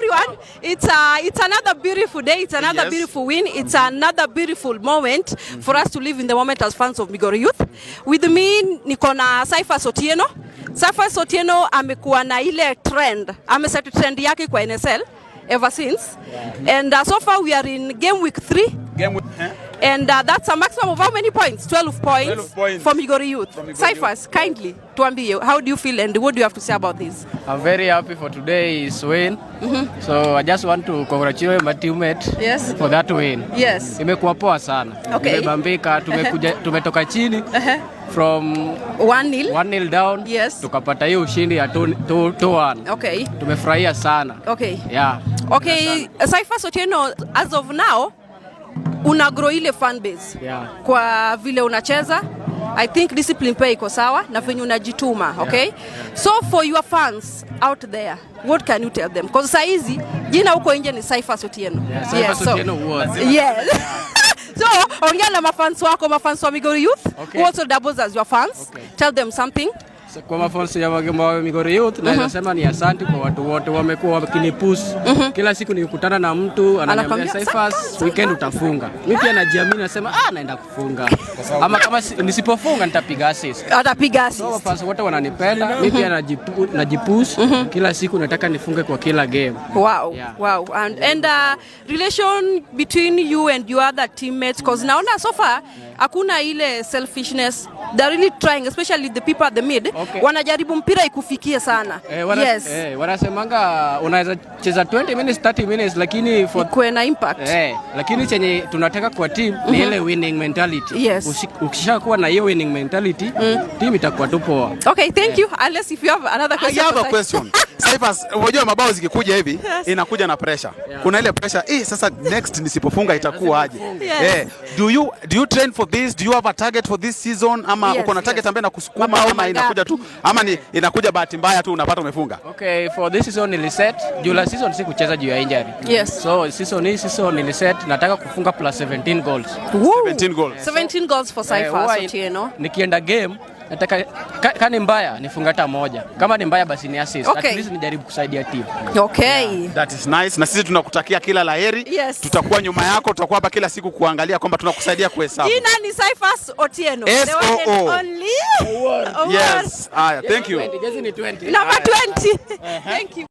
Everyone, it's another beautiful day. It's another beautiful win. It's another beautiful moment for us to live in the moment as fans of Migori Youth. With me niko na Cyphers Otieno. Cyphers Otieno amekuwa na ile trend, ameset trend yake kwa NSL ever since. And so far we are in game week 3. Game with, eh? And that's a maximum of how many points? 12 points, 12 points. For Migori Youth. From Migori. Cyphers, kindly, tuambie, how do you feel and what do you have to say about this? I'm very happy for today's win. So I just want to congratulate my teammate for that win. Imekuwa poa sana. Imebambika, tumekuja, tumetoka chini from 1-0. 1-0 down. Tukapata hiyo ushindi ya 2-1. Tumefurahia sana. Yeah. Okay, Cyphers Otieno, as of now una grow ile fan base kwa vile unacheza. I think discipline pia iko sawa na venye unajituma, okay? So for your fans out there, what can you tell them? Because saa hizi jina huko nje ni Cyphers Otieno. Yeah, Cyphers Otieno was. Yes. So ongea na mafans wako, mafans wa Migori Youth, who also doubles as your fans. Tell them something. So, kwa mafans ya Migori Youth, naweza sema ni asante kwa watu wote wamekuwa wakinipush. Kila siku nikikutana na mtu ananiambia, Anakwambia, "Cyphers, "Cyphers, weekend utafunga." Mimi pia najiamini, nasema, "Ah, naenda kufunga." Ama kama nisipofunga nitapiga assist. Atapiga So assist. Fans wote wananipenda, mimi pia najipush kila siku, nataka nifunge kwa kila game. Yeah. Wow. And relation between you and your other teammates, because naona so far hakuna ile selfishness. They're really trying, especially the people at the mid. Wanajaribu mpira ikufikie sana. Eh, wanasemanga unaweza cheza 20 minutes, 30 minutes, lakini for Ikuwe na impact. Eh, lakini chenye tunataka kwa team ni ile winning mentality. Ukishakuwa na hiyo winning mentality, team itakuwa tu poa. Okay, thank you. Unless if you have another I question. have a for question. Cyphers, unajua mabao zikikuja hivi inakuja na pressure. Kuna ile pressure, sasa next nisipofunga itakuwa aje? Yes. Eh, do you train for this? Do you have a target for this season ama Yes, uko na target yes. ambayo inakusukuma Mabao ama mangapi? Inakuja tu ama ni inakuja bahati mbaya tu unapata umefunga? Okay, for this season niliset, juu last season sikucheza juu ya injury. So season hii season niliset nataka kufunga plus 17 goals. Woo. 17 goals. 17 goals for Eh, Cyphers Otieno. Nikienda game nataka ka ni mbaya nifunga hata moja. Kama ni mbaya basi ni assist. At least nijaribu kusaidia team. That is nice. Na sisi tunakutakia kila laheri. Tutakuwa nyuma yako, tutakuwa hapa kila siku kuangalia kwamba tunakusaidia kuhesabu. Jina ni Cyphers Otieno. The one and S.O.O. only. Owuor. Yes. Haya, thank you. Jezi ni 20. Number 20. Thank you.